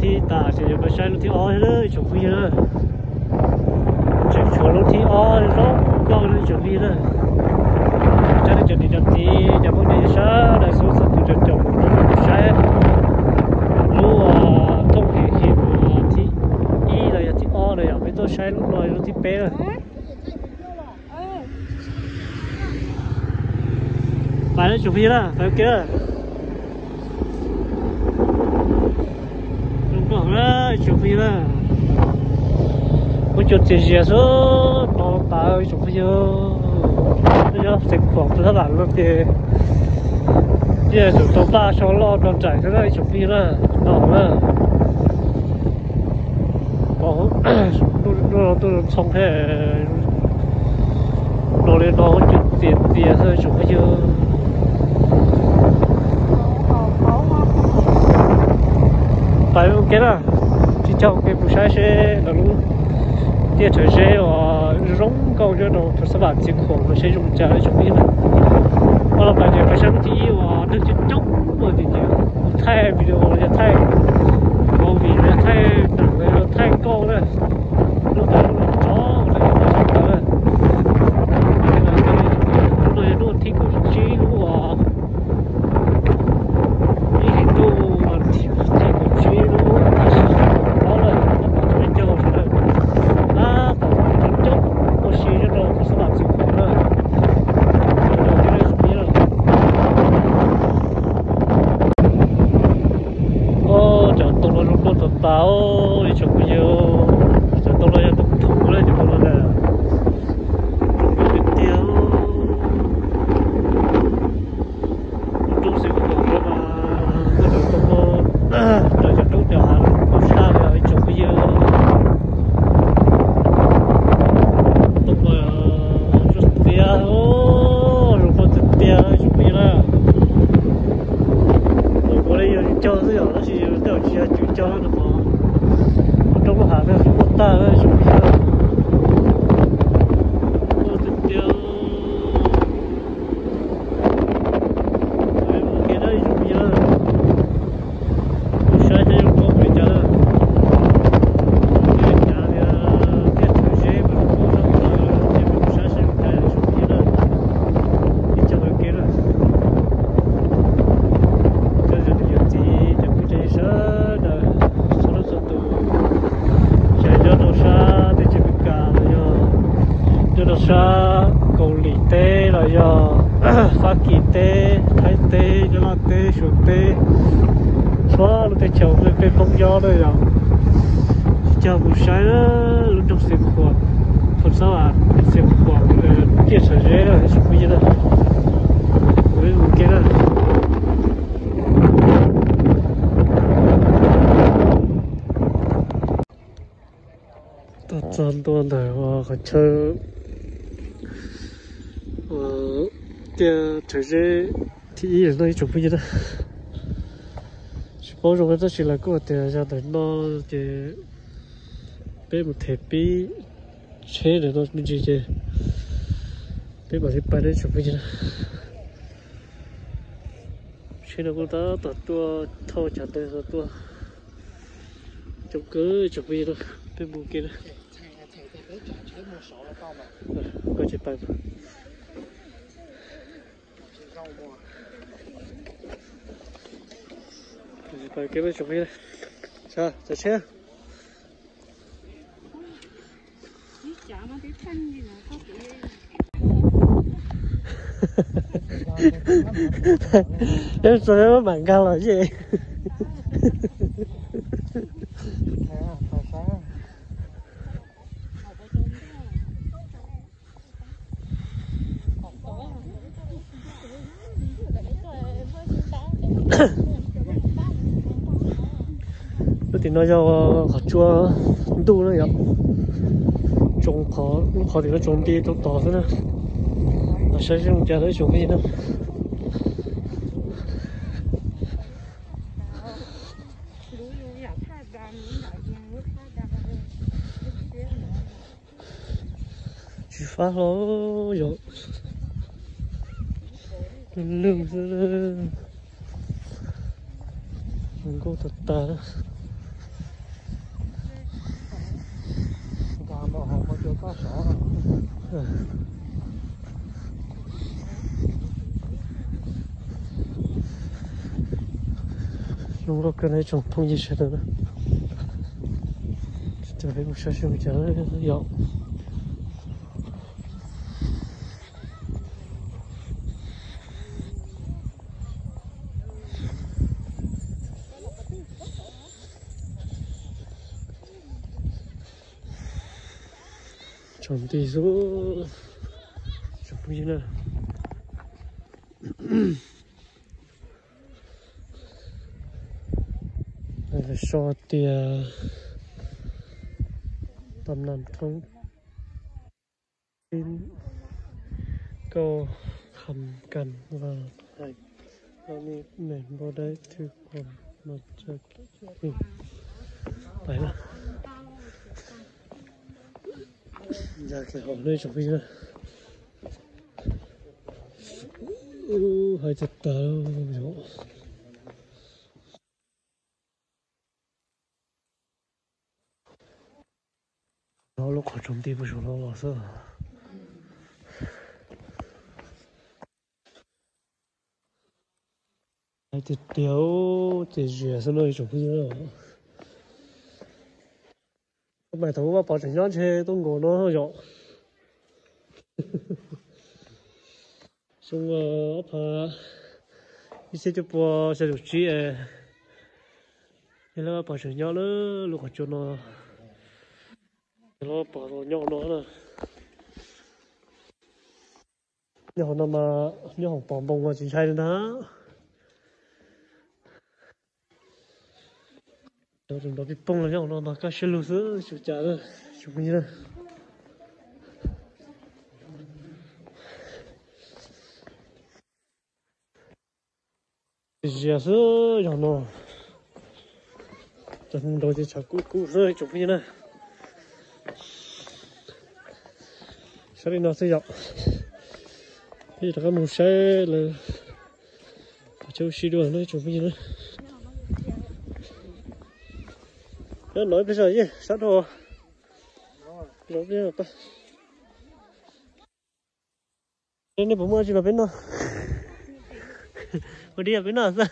Ib tas ces yuav pais saib lub thib ob thiab na ib tsoom phooj ywg na. Tseem tshuav lub thib ob zoo nkauj na ib tsoom phooj ywg na. Cov niam cov txiv cov phooj ywg sawv daws txhua txhua tus cov caum mus rau saib lub thooj him him thib ib los yog thib ob los yog peb tuaj saib lub no lub thib peb na. Pais na tsoom phooj ywg na, pais ua ke na. Zoo nkauj na tsoom phooj ywg na. Kuv cua txias zias xwb no tas tsoom phooj ywg. Nyob Xeev Khuam tab lam no ces yeej tsum tau paj so loj no nraim xwb na ib tsoom phooj ywg na. No na, pom no tuaj zoo txhoov thiab. No li no cua txias txias xwb tsoom phooj ywg. Pais ua ke na, tsis cog ua ke mus saib seb lawv lub tiaj rhawv zeb uas zoo nkauj nyob rau Phoos Xab Vam Xeev Khuam no seb zoo cas tsoom phooj ywg na. Ua los pais ces pais saib lub thib ib uas neeg coob coob ua tias ces kuv thaij video los yog thaij movie los yog thaij nam los yog thaij nkauj na. Lub ntawd lub no tso los yog thaij sab ntawd na. Lub no yog lub thib kaum tsib lub uas ib hlis ntuj thib kaum tsib lub tab sis ob lawm tab tom tseem caug sawv daws tab tom coob coob ua si nyob rau Phoos Xab Vam Xeev Khuam na. Cov ntoo no zoo nkauj tas tas ib tsoom phooj ywg. Cov ntoo no yog ntoo thuv na cov ntoo no na. Zoo nkauj tiag tiag. Lub roob Xeev Khuam no mas muaj cov ntoo no, cov cov roob cov hav nkauj tshaj li ib tsoom phooj ywg. Ntoo no zoo tiag, zoo nkauj tiag tiag ib tsoom phooj ywg na. Ua li yog cog xwb yom, tab sis tej zaum tsis yog cog no, roob lub hav no zoo nkauj tag ib tsoom phooj ywg. Zoo nkauj tiag tiag. Mus ke na ib tsoom phooj ywg. Mus saib seb zoo nkauj li cas na. Tiaj rhawv zeb mas zoo nkauj tshaj plaws, ces mus saib seb zoo cas ib tsoom phooj ywg na. Ib tsoom ua ke na. Cov niam cov txiv cov phooj ywg sawv daws txhua leej txhua tus, txawm nyob rau sab teb chaws Amelikas los yog nyob rau sab Kaus Lim teb los yog Fab Kis teb, Thaib teb, Nyab Laj teb, Suav teb, txhua lub teb chaws peb Hmoob nyob na yom, coj mus saib lub nroog Xeev Khuam, Phoos Xab Vam Xeev Khuam, tiaj rhawv zeb na ib tsoom phooj ywg na. Mus ke na. Tuaj txog ntua ntawm qhov chaw tiaj rhawv zeb thib ib no ib tsoom phooj ywg na. Tsis paub zoo tab sis lawv kuj hais tias yog ntawm no ces peb mus them pib tsheb ntawm no me ntsis ces peb mam li pais na ib tsoom phooj ywg na. Tsheb no kuj tab tom tuaj thauj chav ntawd tuaj coob kawg ib tsoom phooj ywg na. Peb mus ke na. Koj tsis pais. Pais ke ib tsoom phooj ywg. Tsav tsheb. Peb txog peb mam nkag los yeej. Lub tim no yog qhov tsua ntuj na yom. Tsoo qhov, lub qhov tim no tsoo nti rau tod xwb na. Los saib zoo cas na ib tsoom phooj ywg na. Tsis fab hlo yom. Lwj lwj xwb na. Zoo nkauj tag tag na. Zoo nkauj kawg na tsoom phooj ywg sawv daws na. Cov peb mus saib seb ua cas yom. Tsaus nti xwb tsoom phooj ywg na. Lawv sau tias tam nam thoob pib kauj kham kas vas hais los me me npau dawb thwj quas mas tsa pais na. Ntsa kiag hauv na tsoom phooj ywg na. Hais tag tag. Lub qhov tsaus nti puag saum no los xwb. Hais tiag tiag, ces zias xwb no tsoom phooj ywg. Mas thaum ub Vaj Pov tseem nyob ntshe tuaj nkaus no yom. Xyoo ob phav ib txhiab cuaj pua xya caum tsib, yog lawv Vaj Pov tseem nyob lub qhov tsua no, yog lawv Vaj Pov nyob hauv no na. Nyob hauv no mas nyob hauv pov npoo mas tsis ntshai li ntag. Nrov pij pooj los nyob hauv no mas kaj siab lug xwb tsis ua cas tsoom phooj ywg na. Zias xwb yog no. Cov hneev nrau ces tshav kub kub xwb tsoom phooj ywg na. Saib li no xwb yom. Peb rov qab mus saib lawv qhov chaw ua si dua no tsoom phooj ywg na. Nyob no ib pliag zog yeej sab rau. Nej puas muaj dab tsi los peb noj. Ua dib peb noj xwb.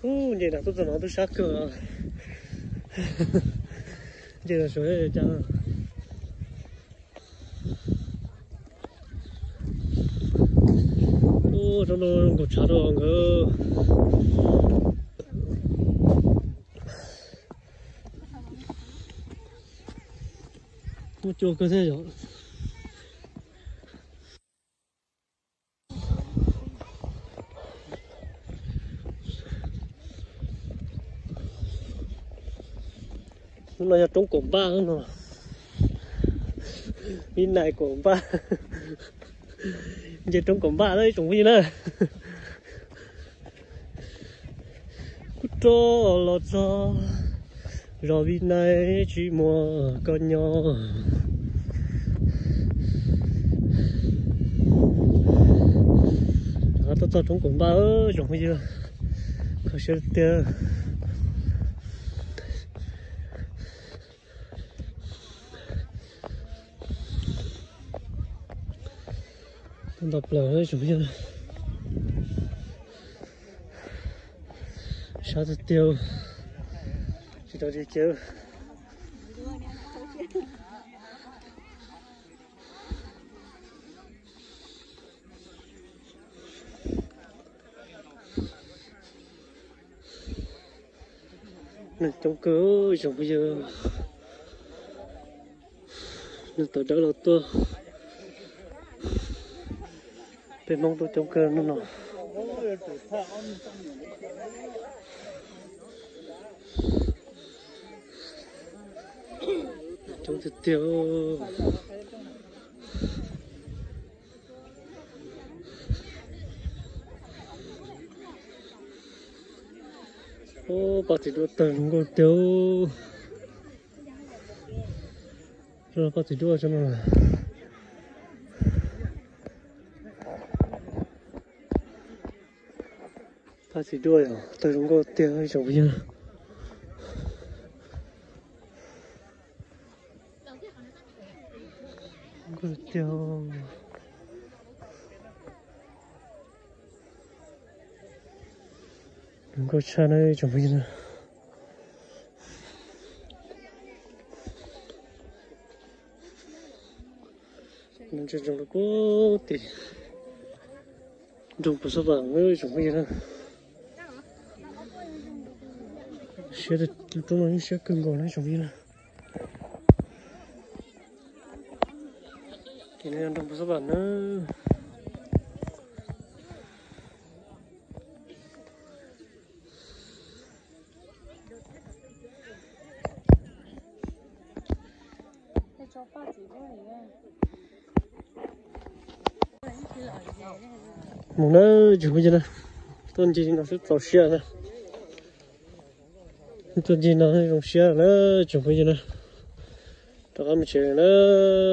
Ub, nce nram tuaj txog no tub sab kawg. Nce los sawv cas. Ub, tsob no zoo nkaus tshav rau nkawd. Muaj cua kawg thiab yom. Hnub no yog roob Kaum Npaj no. Vib Nais Kaum Npaj. Nce roob Kaum Npaj na ib tsoom phooj ywg na. Kuv rov los txog zos Vib Nais tsis muaj koj nyob. Rov qab tuaj txog roob Kaum Npaj tsoom phooj ywg, kho siab tiag. Ntau plaws tsoom phooj ywg, sab tiag tiag, tsis tau tsis cev. Neeg coob kawg tsoom phooj ywg, neeg tawm dawb los tuaj. Peb Hmoob tuaj coob kawg hnub no. Coob tiag tiag. Ub, paj txiv duaj tawg zoo nkauj tiag. Paj txiv duaj tso no. Paj txiv duaj yog tawg zoo nkauj tiag ib tsoom phooj ywg. Nkauj tiag. Nkauj tshaj na ib tsoom phooj ywg na. Ntsia ntsoov rau puag tim nroog Pus Xab Vam na ib tsoom phooj ywg na. Siab, roob no yeej siab kawg nkaus na ib tsoom phooj ywg na. Tim no yog nroog Pus Xab Vam na. Mus na tsoom phooj ywg na, tuaj ncig no xwb txaus siab na. Tuaj ncig no zoo siab na tsoom phooj ywg na. Rov qab mus tsev na,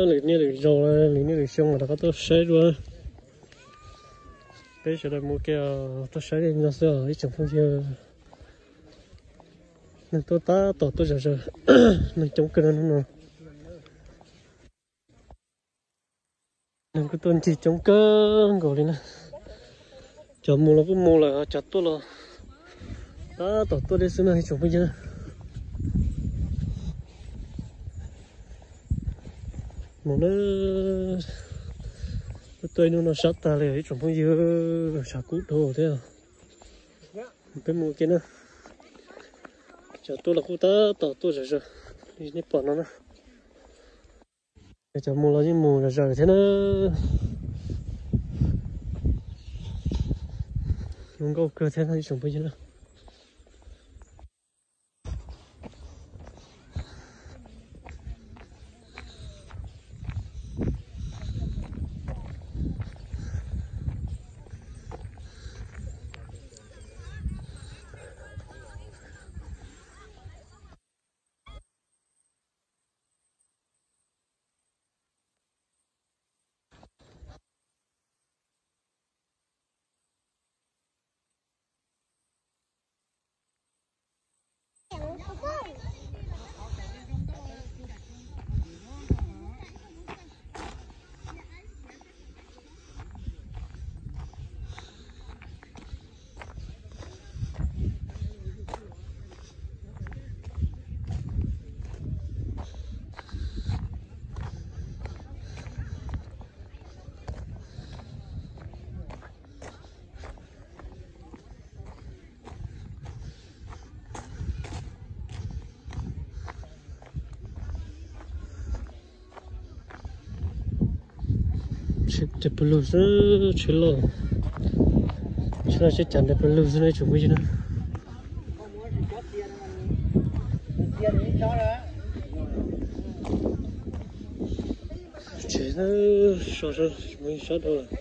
lwm niaj lwm zaus lwm niaj lwm xyoo mas rov qab tuaj saib dua. Peb sawv daws mus ua ke tuaj saib li no xwb os ib tsoom phooj ywg. Neeg tuaj tab tom tuaj zom zaws, neeg coob kawg no hnub no. Neeg kuj tuaj ncig coob kawg nkaus li na. Cov mus los kuj mus lawm, cov tuaj los tab tom tuaj deb xwb na ib tsoom phooj ywg. Mus na, tuaj ib hnub no sab tag li ib tsoom phooj ywg, tshav kub dhau thiab. Peb mus ua ke na. Cov tuaj los kuj tab tom tuaj zom zaws li nej pom no na. Cov mus los yeej mus zom zaws thiab na. Zoo nkauj kawg thiab ib tsoom phooj ywg na. Tsheb pw lug xwb, tsheb loj, tsheb loj tsheb cav nrov pw lug xwb na tsoom phooj ywg na. Tsev so sab dhau.